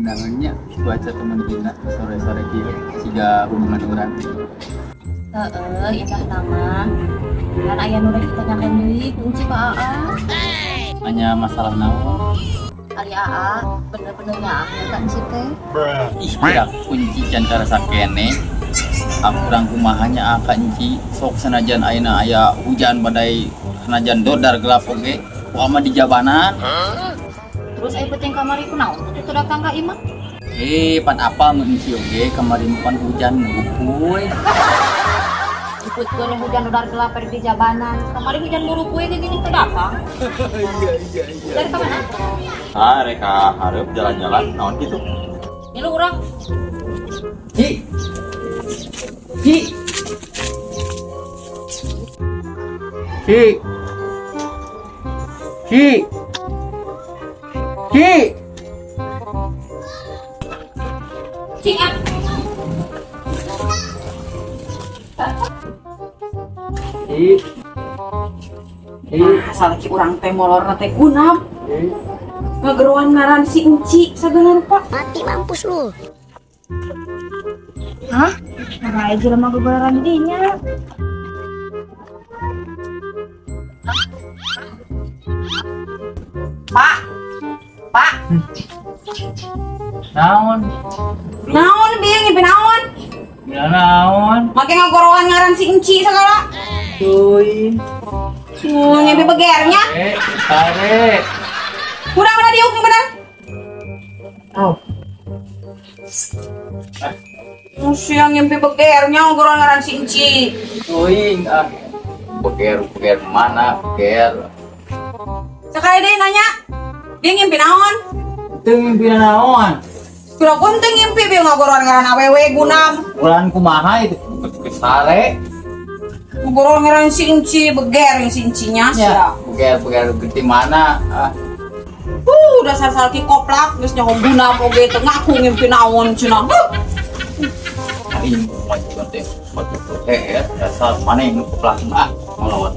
Ngeunahnya cuaca temen dina sore-sore kieu siga hubungan urang. Heeh, indah nama. Kan aya nu rek ditanyakeun deui kunci ka Aa. Hanya masalah naon? Ari Aa bener-bener nyaah ka Enci teh. Ih, tidak kunci can karasa kene. Kurang kumahanya ka Enci sok sanajan ayeuna aya hujan badai sanajan dodar gelap oge ku ama di jabanan. Terus aya penting kamari kunaon teu datang ka imah? Pan apa mun Enci oge kamari pan hujan ngurupuy. Ikutkeun hujan dodar gelap di jabanan. Kamari hujan ngurupuy ge gini teu datang. Iya. Dari ka mana? Ah, rek ka hareup jalan-jalan naon kitu? Milu urang. Ci. Ci. Ci. Ci. Ci. Ci. Ci. Ci. Nah, salaki urang teh molorna teh gunam. Ngageroan ngaran si Enci sagala rupa. Mati mampus lu. Hah? Nah, aja jelema gegeroan di dinya. Pak. Pak. Naon? Naon bieu ngimpi naon? Ya naon? Make ngagoroan ngaran si Enci sagala. Cuy. Ngimpi begernya. Tarik. Udah diuk bener. Oh. Siang ngimpi begernya ngagoroan ngaran si Enci. Cuy, ah. Beger mana beger? Sekali deh nanya. Dia ngimpi naon? Teu ngimpi naon? Kira kun teu ngimpi bieu ngagoroan ngaran awewe gunam. Ulan kumaha itu? Sare. Ngagoroan ngaran si Enci beger yang si Encinya sia. Beger gede mana? Ah. Dasar salaki koplak geus nyaho gunam oge teu ngaku ngimpi naon cenah. Aing mah teh teh dasar maneh nu koplak ah ngalawan.